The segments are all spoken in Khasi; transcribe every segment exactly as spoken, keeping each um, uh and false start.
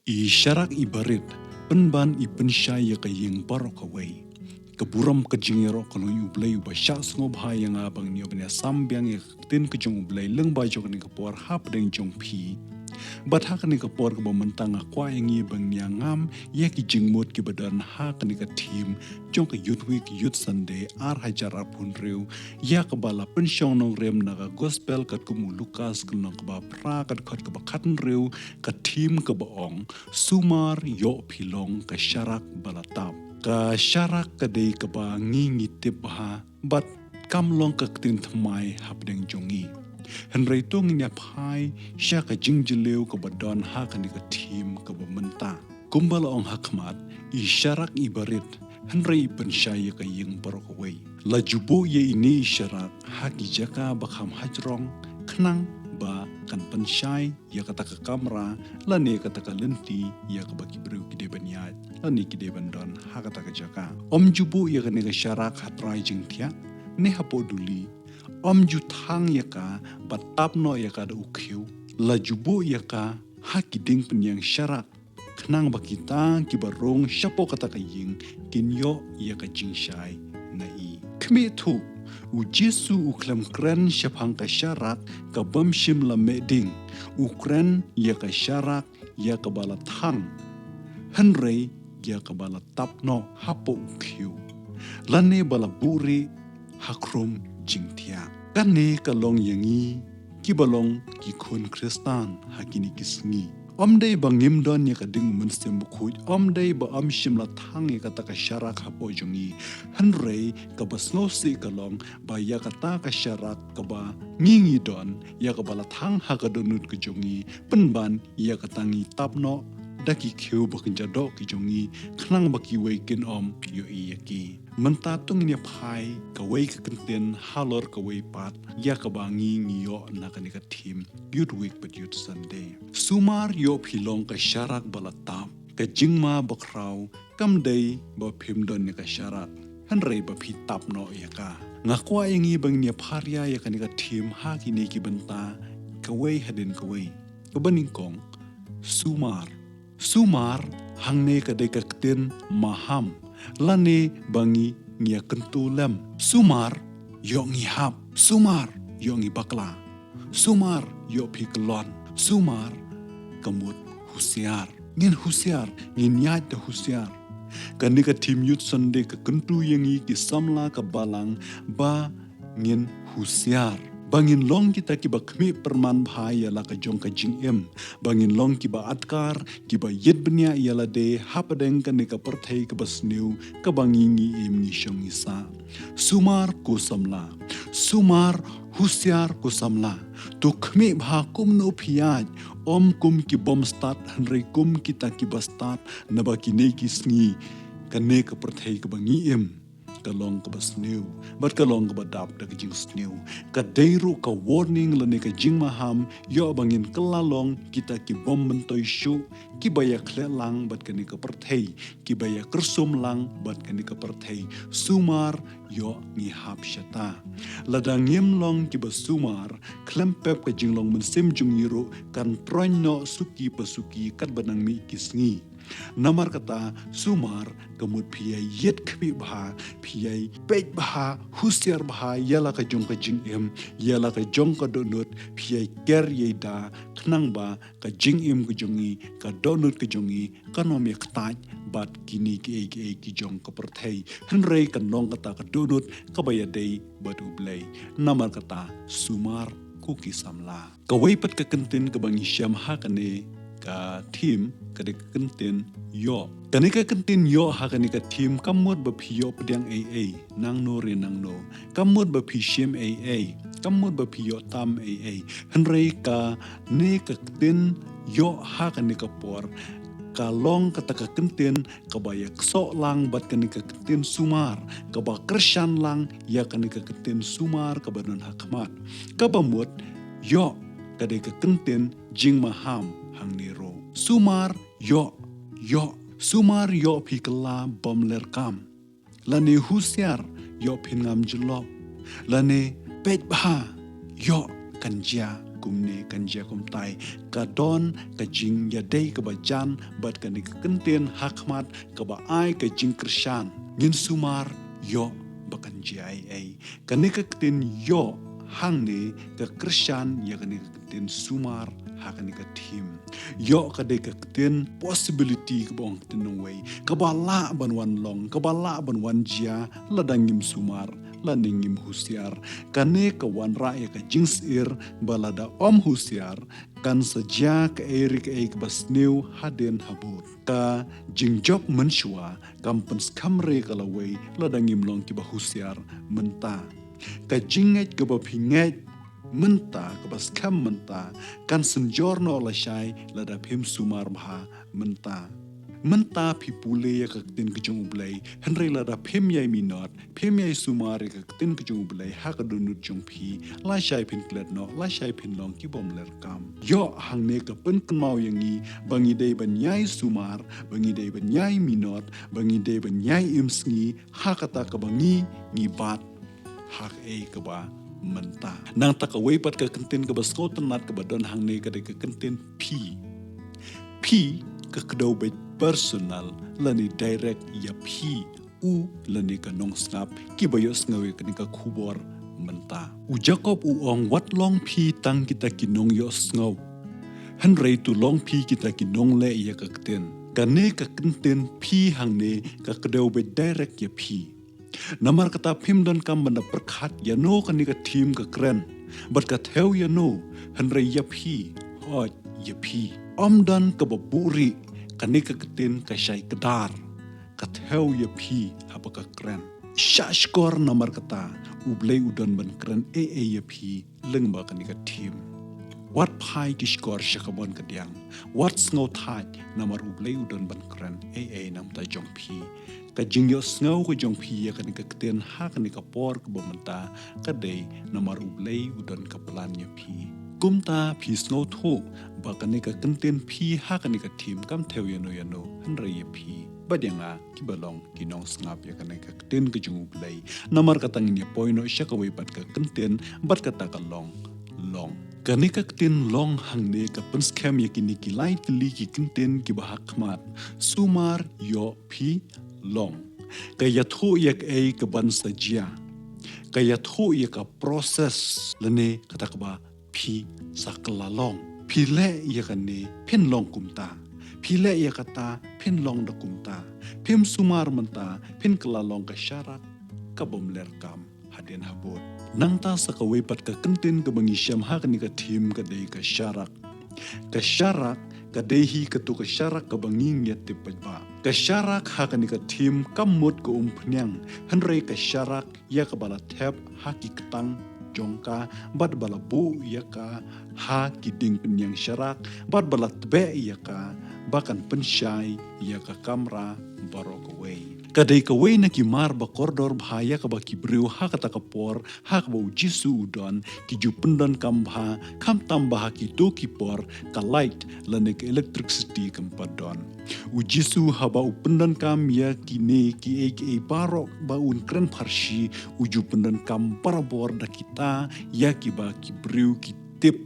I sharak i barit, pynban i pynshai ïa ka ïing baroh kawei. Ka burom ka jingïaroh ka long ïa U Blei uba shah sngewbha ïa nga ba ngan ïoh ban ïasam biang ïa ka ktien ka jong U Blei lyngba jong kane ka por hapdeng jong phi. Bad ha kane ka por kaba mynta nga kwah ïa ngi ban ïa ngam ïa ki jingmut kiba don ha kane ka theme jong ka Youth Week, Youth Sunday ar hajar arphew hynriew, ïa kaba la pynshong nongrim na ka Gospel katkum u Lukas, ka lynnong kaba phra, ka dkhot kaba khathynriew, ka theme kaba ong, Sumar ïoh phi long ka sharak ba la tap. Ka sharak ka dei kaba ngi ngi tip bha bad kam long ka ktien thymmai hapdeng jong ngi. Hynrei to ngin ïa phai sha ka jingjylliew kaba don ha kane ka theme kaba mynta. Kumba la ong ha khmat, i sharak i barit, hynrei i pynshai ïa ka ïing baroh kawei. La ju buh ïa ine i sharak ha ki jaka ba kham hajrong, khnang ba kan pynshai ïa kata ka kamra, lane kata ka lynti ïa kaba ki briew ki dei ban ïaid, lane ki dei ban don ha kata ka jaka. Ym ju buh ïa kane ka sharak ha trai jingthiah ne hapoh duli. Ym ju thang ïa ka bad tap noh ïa ka da u khiew. La ju buh ïa ka ha ki dieng pynïeng sharak, khnang ba kita kiba rung shapoh kata ka ïing kin ïoh ïa ka jingshai na i. Khmih thuh, U Jisu u khlem kren shaphang ka sharak kabym shym la meh ding. U kren ïa ka sharak ïa kaba la thang, hynrei ïa kaba la tap noh hapoh u khiew, lane ba la buhrieh ha khrum jingthiah. Kane ka long ïa ngi kiba long ki khun Khristan ha kine ki sngi. Ym dei ba ngim don ïa ka ding u Mynsiem Bakhuid, ym dei ba ym shym la thang ïa kata ka sharak hapoh jong ngi, hynrei kaba sngewsih ka long ba ïa kata ka sharak kaba ngi ngi don, ïa kaba la thang ha ka dohnud ka jong ngi, pynban ïa kata ngi tap noh da ki khiew ba kynja doh ki jong ngi, khnang ba kiwei kin ym ïohi ïa ki. Mynta to ngin ïa phai kawei ka kyntien halor kawei pat, ïa kaba ngi ngi ïoh na kane ka theme Youth Week bad Youth Sunday. Sumar ïoh phi long ka sharak ba la tap. Ka jingma bakhraw kam dei ba phim don ïa ka sharak, hynrei ba phi tap noh ïa ka. Nga kwah ïa ngi ba ngin ïa pharia ïa kane ka theme ha kine ki bynta kawei hadien kawei. Kaba nyngkong, sumar. Sumar hangne ka dei ka ktien maham, lane ba ngi ngi ïa kyntu lem. Sumar ïoh ngi hap, sumar ïoh ngi bakla, sumar ïoh phi kyllon, sumar ka mut husiar. Ngin husiar, ngin ïaid da husiar. Kane ka theme Youth Sunday ka kyntu ïa ngi ki samla ka balang ba ngin husiar, ba ngin long kita kiba khmih pyrman bha ïa la ka jong ka jingim, ba ngin long kiba atkar, kiba ïit bniah ïa lade hapdeng kane ka pyrthei kaba sniew kaba ngi ngi im ngi shong ngi sah. Sumar ko samla, sumar husiar ko samla. To khmih bha kumno phi ïaid, ym kum ki bym stad hynrei kum kita kiba stad, naba kine ki sngi kane ka pyrthei kaba ngi im ka long kaba sniew bad ka long kaba dap da ka jingsniew. Ka dei ruh ka warning lane ka jingmaham ïoh ba ngin kylla long kita ki bym myntoi shuh, kiba ïa khleh lang bad kane ka pyrthei, kiba ïa kyrsum lang bad kane ka pyrthei. Sumar ïoh ngi hap shata. Lada ngim long kiba sumar, khlem pep ka jinglong mynsiem jong ngi ruh kan proin noh suki pa suki katba nang mih ki sngi. Namar kata sumar ka mut phi ïa ïit khmih bha, phi ïa peit bha, husiar bha ïa la ka jong ka jingim, ïa la ka jong ka dohnud, phi ïa ker ïa da, khnang ba ka jingim ka jong ngi, ka dohnud ka jong ngi kan ym ïa ktait bad kine kiei kiei ki jong ka pyrthei, hynrei kan long kata ka dohnud kaba ïadei bad U Blei. Namar kata sumar ko ki samla. Kawei pat ka kyntien kaba ngi shem ha kane ka theme ka dei ka kyntien ïoh. Kane ka kyntien ïoh ha kane ka theme kam mut ba phi ïoh pdiang ei ei nangno re nangno, kam mut ba phi shim ei ei, kam mut ba phi ïoh tam ei ei. Hynrei kane ka kyntien ïoh ha kane ka por ka long kata ka kyntien kaba ïa ksoh lang bad kane ka kyntien sumar, kaba kyrshan lang ïa kane ka kyntien sumar kaba don ha khmat, kaba mut ïoh ka dei ka kyntien jingmaham hangne ruh. Sumar ïoh, ïoh, sumar ïoh phi kylla bym ler kam, lane husiar ïoh phin ngam jyllop, lane peit bha ïoh kan jia kumne kan jia kumtai. Ka don ka jingïadei kaba jan bad kane ka kyntien hakhmat kaba ai ka jingkyrshan. Ngin sumar ïoh ba kan jia ei ei. Kane ka kyntien ïoh hangne ka kyrshan ïa kane ka kyntien sumar ha kane ka theme. Ïoh ka dei ka kyntien possibility kaba ong kyntien nongwei. Kaba lah ban wan long, kaba lah ban wan jia, lada ngim sumar, lane ngim husiar. Kane ka wanrah ïa ka jingsyier, ba lada ym husiar, kan sa jia kaei re kaei kaba sniew hadien habud. Ka jingjop mynshuwa, kam pynskhem re ka lawei, lada ngim long kiba husiar mynta. Ka jingngeit kaba phi ngeit mynta, kaba skhem mynta, kan synjor noh lashai lada phim sumar bha mynta. Mynta phi pule ïa ka ktien ka jong U Blei, hynrei lada phim ïai minot, phim ïai sumar ïa ka ktien ka jong U Blei ha ka dohnud jong phi, lashai phin klet noh, lashai phin long ki bym leh kam. Ïoh hangne ka pynkynmaw ïa ngi, ba ngi dei ban ïai sumar, ba ngi dei ban ïai minot, ba ngi dei ban ïai im sngi, ha kata kaba ngi, ngi bat ha kaei kaba mynta. Nangta kawei pat ka kyntien kaba sngewtynnat kaba don hangne ka dei ka kyntien phi. Phi ka kdew beit personal lane direct ïa phi u lane ka nongsngap kiba ïohsngew ïa kane ka khubor mynta. U Jakob u ong wat long phi tang kita ki nongïohsngew. Hynrei to long phi kita ki nongleh ïa ka ktien. Kane ka kyntien phi hangne ka kdew beit direct ïa phi. Namar kata phim donkam ban da pyrkhat ïano kane ka theme ka kren. Bad ka thew ïano, hynrei ïa phi, hooid, ïa phi. Ym don kaba buhrieh, kane ka ktien ka shai kdar. Ka thew ïa phi, haba ka kren. Shah shkor namar kata, U Blei u don ban kren ei ei ïa phi, lyngba kane ka theme. Wat phai ki shkor sha kamon kadiang. Wat sngewthait namar U Blei u don ban kren ei ei na ka bynta jong phi. Ka jingïohsngew ka jong phi ïa kane ka ktien ha kane ka por kaba mynta ka dei namar U Blei u don ka plan ïa phi. Kumta phi sngewthuh ba kane ka kyntien phi ha kane ka theme kam thew ïano ïano hynrei ïa phi. Bad ïa nga kiba long ki nongsngap ïa kane ka ktien ka jong U Blei. Namar kata ngin ïa poi noh sha kawei pat ka kyntien bad kata ka long, long. Kane ka ktien long hangne ka pynskhem ïa kine ki lai tylli ki kyntien kiba hakhmat. Sumar ïoh phi long. Ka ïathuh ïa kaei kaban sa jia. Ka ïathuh ïa ka process lane kata kaba phi sa kylla long. Phi leh ïa kane phin long kumta. Phi leh ïa kata phin long da kumta. Phim sumar mynta phin kylla long ka sharak kabym leh kam hadien habud. Nangta sa kawei pat ka kyntien kaba ngi shem ha kane ka theme ka dei ka sharak. Ka sharak ka dei hi kato ka sharak kaba ngi ngiat tip paidbah. Ka sharak ha kane ka theme kam mut ka umphniang. Hynrei ka sharak ïa kaba la thep ha ki ktang jong ka, bad ba la buh ïa ka ha ki dieng pynïang sharak, bad ba la tbeh ïa ka ba kan pynshai ïa ka kamra baroh kawei. Ka dei kawei na ki mar ba kordor bha ïa kaba ki briew ha kata ka por, ha kaba U Jisu u don, ki ju pyndonkam bha, khamtam ba ha kito ki por ka light lane ka electricity kam pat don. U Jisu haba u pyndonkam ïa kine kiei kiei baroh ba un kren pharshi, u ju pyndonkam barabor da kita ïa kiba ki briew ki tip,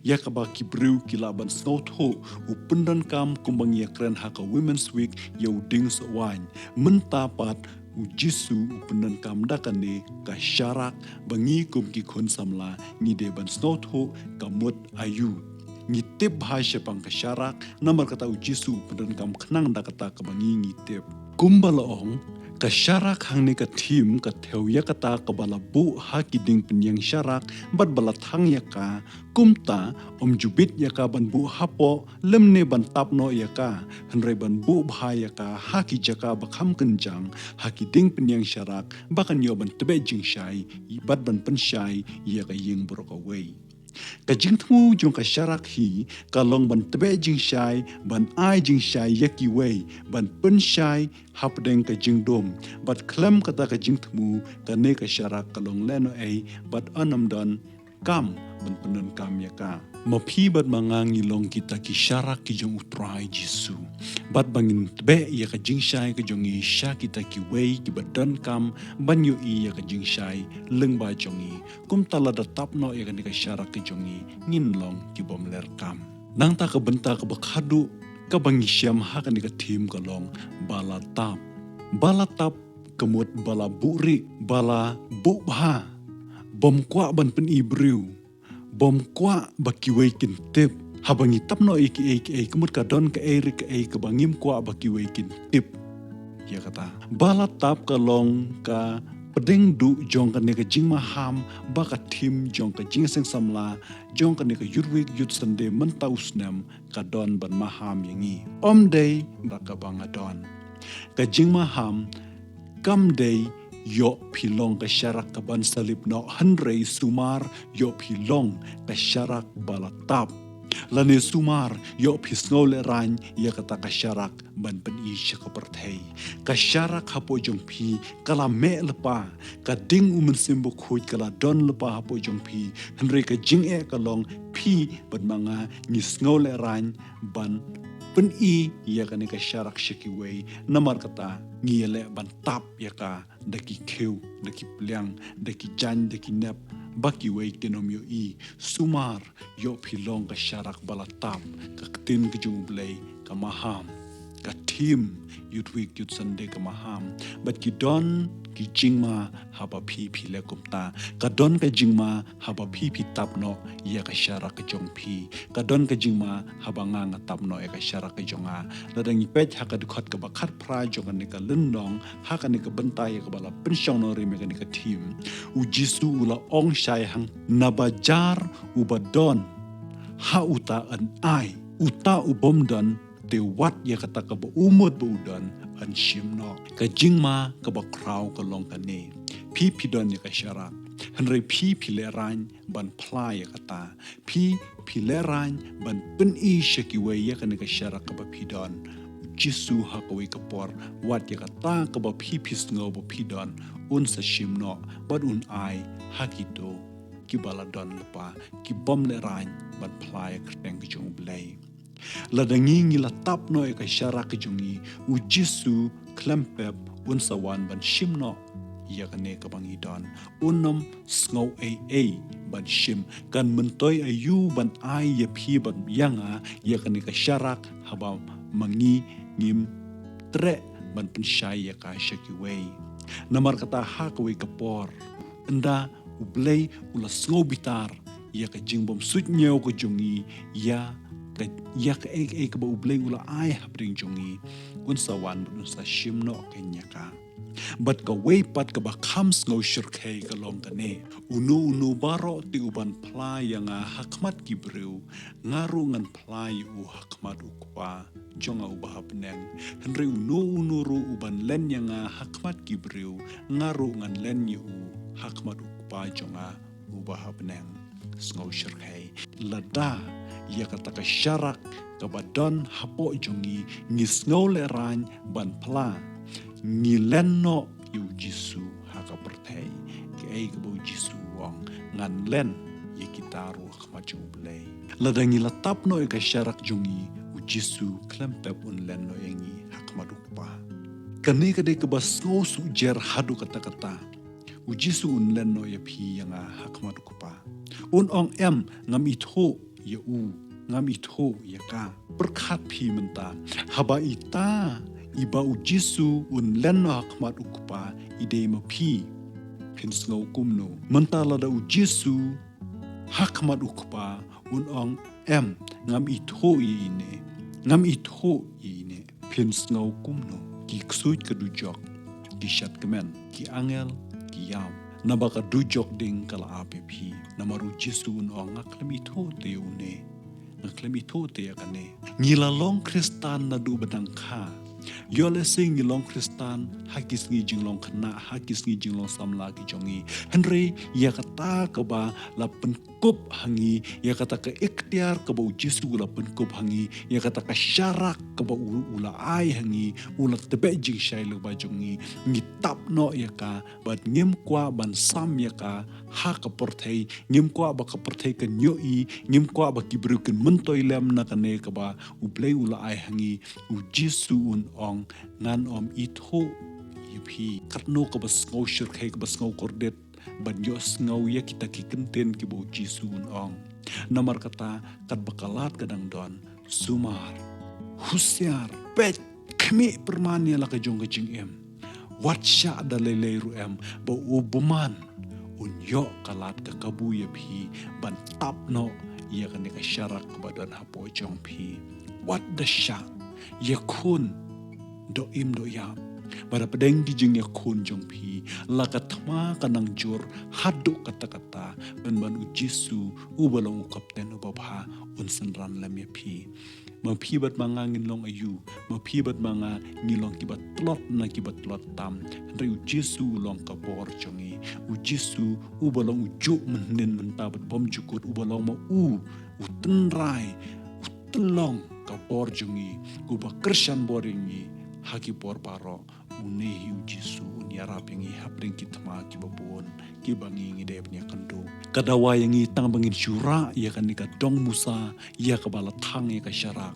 ïa kaba ki briew ki lah ban sngewthuh. U pyndonkam kumba ngi ïa kren ha ka Women's Week ïa u dieng sohwaiñ. Mynta pat U Jisu u pyndonkam da kane ka sharak ba ngi kum ki khun samla ngi dei ban sngewthuh ka mut aïu. Ngi tip bha shaphang ka sharak, namar kata U Jisu u pyndonkam khnang da kata kaba ngi ngi tip. Kumba la ong, ka sharak hangne ka theme ka thew ïa kata kaba la buh ha ki dieng pynïang sharak, bad ba la thang ïa ka, kumta, ym ju bit ïa ka ban buh hapoh, lymne ban tap noh ïa ka, hynrei ban buh bha ïa ka ha ki jaka ba kham kynjang, ha ki dieng pynïang sharak, ba kan ïoh ban tbeh jingshai, bad ban pynshai ïa ka ïing baroh kawei. Ka jingthmu jong ka sharak hi ka long ban tbeh jingshai, ban ai jingshai ïa kiwei, ban pynshai hapdeng ka jingdum. Bad khlem kata ka jingthmu, kane ka sharak ka long lehnohei, bad ym don kam ban pyndonkam ïa ka. Ma phi bad ma nga ngi long kita ki sharak ki jong U Trai Jisu. Bad ba ngin tbeh ïa ka jingshai ka jong ngi sha kita kiwei kiba donkam ban ïohi ïa ka jingshai lyngba jong ngi. Kumta lada tap noh ïa kane ka sharak ka jong ngi, ngin long ki bym leh kam. Nangta ka bynta kaba khadduh kaba ngi shem ha kane ka theme ka long ba la tap. Ba la tap ka mut ba la buhrieh, ba la buh bha. Bym kwah ban pyni briew. Bym kwah ba kiwei kin tip. Haba ngi tap noh ïa kiei kiei ka mut ka don kaei re kaei kaba ngim kwah ba kiwei kin tip. Ïa kata. Ba la tap ka long ka pdeng duh jong kane ka jingmaham ba ka theme jong ka jingïaseng samla jong kane ka Youth Week Youth Sunday mynta u snem ka don ban maham ïa ngi. Ym dei ba kaba nga don. Ka jingmaham kam dei ïoh phi long ka sharak kaban sa lip noh, hynrei sumar ïoh phi long ka sharak ba la tap. Lane sumar ïoh phi sngewlehrain ïa kata ka sharak ban pyni sha ka pyrthei. Ka sharak hapoh jong phi ka la meh lypa, ka ding U Mynsiem Bakhuid ka la don lypa hapoh jong phi, hynrei ka jingeh ka long phi bad ma nga ngi sngewlehrain ban pyni ïa kane ka sharak sha kiwei. Namar kata ngi ïaleh ban tap ïa ka da ki khiew, da ki pliang, da ki jaiñ, da ki nep, ba kiwei kin ym ïohi. Sumar ïoh phi long ka sharak ba la tap, ka ktien ka jong U Blei ka maham. Ka theme Youth Week Youth Sunday ka maham. Bad ki don ki jingma haba phi phi leh kumta. Ka don ka jingma haba phi phi tap noh ïa ka sharak ka jong phi. Ka don ka jingma haba nga nga tap noh ïa ka sharak ka jong nga. Lada ngi peit ha ka dkhot kaba khatphra jong kane ka lynnong, ha kane ka bynta ïa kaba la pynshong nongrim ïa kane ka theme, U Jisu u la ong shai hangta, naba jar uba don, ha uta yn ai. Uta u bym don, te wat ïa kata kaba u mut ba u don, yn shim noh. Ka jingma kaba khraw ka long kane. Phi phi don ïa ka sharak, hynrei phi phi lehrain ban phla ïa kata. Phi phi lehrain ban pyni sha kiwei ïa kane ka sharak kaba phi don. U Jisu ha kawei ka por, wat ïa kata kaba phi phi sngew ba phi don, un sa shim noh bad un ai ha kito kiba la don lypa, ki bym lehrain ban phla ïa ka kyrteng ka jong U Blei. Lada ngi ngi la tap noh ïa ka sharak ka jong ngi, U Jisu khlem pep un sa wan ban shim noh ïa kane kaba ngi don. Un ym sngew ei ei ban shim. Kan myntoi aïu ban ai ïa phi bad ïa nga ïa kane ka sharak haba ma ngi ngim treh ban pynshai ïa ka sha kiwei. Namar kata ha kawei ka por, ynda U Blei u la sngew bitar ïa ka jingbymsuidñiew ka jong ngi, ïa ka, ïa kaei kaei kaba U Blei u la ai hapdeng jong ngi, un sa wan bad un sa shim noh kein ïa ka. Bad kawei pat kaba kham sngewshyrkhei ka long kane. Uno uno baroh te uban phla ïa nga ha khmat ki briew, nga ruh ngan phla ïa u ha khmat U Kpa jong nga uba ha bneng. Hynrei uno uno ruh uban len ïa nga ha khmat ki briew, nga ruh ngan len ïa u ha khmat U Kpa jong nga uba ha bneng. Sngewshyrkhei. Lada ïa kata ka sharak kaba don hapoh jong ngi, ngi sngewlehrain ban phla, ngi len noh ïa U Jisu ha ka pyrthei. Kaei kaba U Jisu u ong, ngan len ïa kita ruh ha khmat jong U Blei. Lada ngi la tap noh ïa ka sharak jong ngi, U Jisu khlem pep un len noh ïa ngi ha khmat U Kpa. Kane ka dei kaba sngewsuk jer haduh katta katta. U Jisu un len noh ïa phi ïa nga ha khmat U Kpa. Un ong em, ngam ithuh ïa u, ngam ithuh ïa ka. Pyrkhat phi mynta, haba ita iba U Jisu un len noh ha khmat U Kpa i dei ma phi, phin sngew kumno? Mynta lada U Jisu ha khmat U Kpa un ong em, ngam ithuh ïa ine, ngam ithuh ïa ine, phin sngew kumno? Ki ksuid ka dujok ki shad kmen, ki angel ki ïam. Naba ka dujok ding ka la ap ïa phi. Namar U Jisu un ong, nga khlem ithuh te ïa une, nga khlem ithuh te ïa kane. Ngi la long Khristan naduh ba dang kha. Ïoh lehse ngi long Khristan ha ki sngi jinglong khynnah, ha ki sngi jinglong samla ki jong ngi. Hynrei ïa kata kaba la pynkup ha ngi, ïa kata ka iktiar kaba U Jisu u la pynkup ha ngi, ïa kata ka sharak kaba u, u la ai ha ngi, u la tbeh jingshai lyngba jong ngi, ngi tap noh ïa ka, bad ngim kwah ban sam ïa ka ha ka pyrthei, ngim kwah ba ka pyrthei kan ïohi, ngim kwah ba ki briew kin myntoi lem na kane kaba U Blei u la ai ha ngi. U Jisu un ong, ngan ym ithuh ïa phi. Katno kaba sngew shyrkhei, kaba sngew kordit ban ïohsngew ïa kita ki kyntien kiba U Jisu un ong. Namar kata, katba ka lad ka dang don, sumar, husiar, peit, khmih pyrman ïa la ka jong ka jingim. Wat shah da lei lei ruh em ba u bymman un ïoh ka lad ka kabu ïa phi ban tap noh ïa kane ka sharak kaba don hapoh jong phi. Wat da shah, ïakhun, doh im doh ïap. Bad hapdeng ki jingïakhun jong phi, la ka thma ka nang jur haduh katta katta, pynban U Jisu uba long u kapten uba bha un synran lem ïa phi. Ma phi bad ma nga ngin long aïu, ma phi bad ma nga ngi long kiba tlot na kiba tlot tam, hynrei U Jisu u long ka bor jong ngi. U Jisu uba long u juh mynhynnin mynta bad bymjukut, uba long ma u u tynrai, u tynlong ka bor jong ngi, uba kyrshan bor ïa ngi ha ki por baroh. Une hi U Jisu un ïarap ïa ngi hapdeng ki thma kiba bun kiba ngi ngi dei ban ïakynduh. Ka dawa ïa ngi tang ba ngin shu rah ïa kane ka dong musa ïa kaba la thang ïa ka sharak,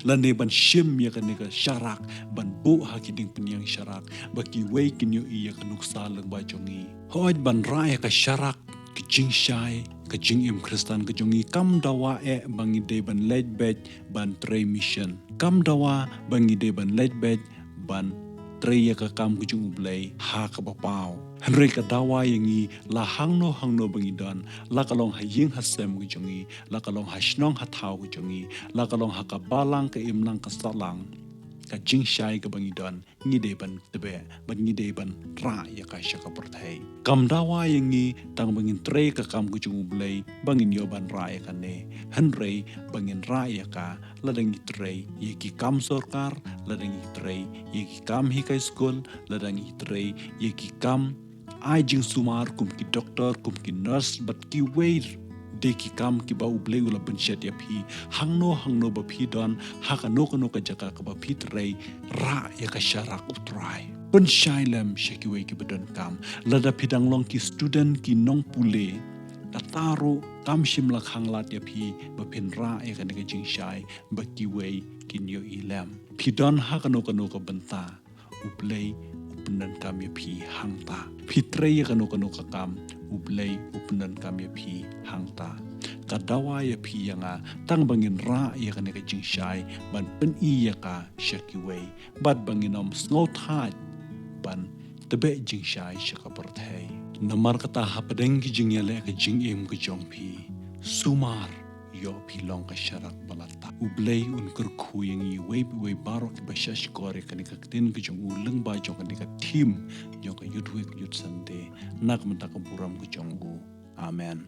lane ban shim ïa kane ka sharak ban buh ha ki diengpynïaid sharak ba kiwei kin ïohi ïa ka nuksa lyngba jong ngi. Hooid, ban rah ïa ka sharak, ka jingshai, ka jingim Khristan ka jong ngi kam dawa eh ba ngi dei ban leit beit ban trei mission. Kam dawa ba ngi dei ban leit beit ban trei ïa ka kam ka jong U Blei ha kaba paw. Hynrei ka dawa ïa ngi la hangno hangno ba ngi don, la ka long ha ïing ha sem ka jong ngi, la ka long ha shnong ha thaw ka jong ngi, la ka long ha ka balang ka imlang ka sahlang, ka jingshai kaba ngi don, ngi dei ban tbeh bad ngi dei ban rah ïa ka sha ka pyrthei. Kam dawa ïa ngi tang ba ngin trei ka kam ka jong U Blei ba ngin ïoh ban rah ïa kane, hynrei ba ngin rah ïa ka lada ngi trei ïa ki kam sorkar, lada ngi trei ïa ki kam hikai skul, lada ngi trei ïa ki kam ai jingsumar kum ki doktor, kum ki nurse bad kiwei de ki kam kiba U Blei u la pynshet ïa phi. Hangno hangno ba phi don, ha kano kano ka jaka kaba phi trei, rah ïa ka sharak U Trai. Pynshai lem sha kiwei kiba donkam. Lada phi dang long ki student, ki nongpule, kata ruh kam shym la khang lad ïa phi ba phin rah ïa kane ka jingshai ba kiwei kin ïohi lem. Phi don ha kano kano ka bynta, U Blei u pyndonkam ïa phi hangta. Phi trei ïa kano kano ka kam, U Blei u pyndonkam ïa phi hangta. Ka dawa ïa phi ïa nga tang ba ngin rah ïa kane ka jingshai ban pyni ïa ka sha kiwei, bad ba ngin ym sngewthait ban tbeh jingshai sha ka pyrthei. Namar kata, hapdeng ki jingïaleh ka jingim ka jong phi, sumar, ïoh phi long ka sharak ba la tap. U Blei un kyrkhu ïa ngi iwei pa iwei baroh kiba shahshkor ïa kane ka ktien ka jong u lyngba jong kane ka theme jong ka Youth Week, Youth Sunday, na ka bynta ka burom ka jong u. Amen.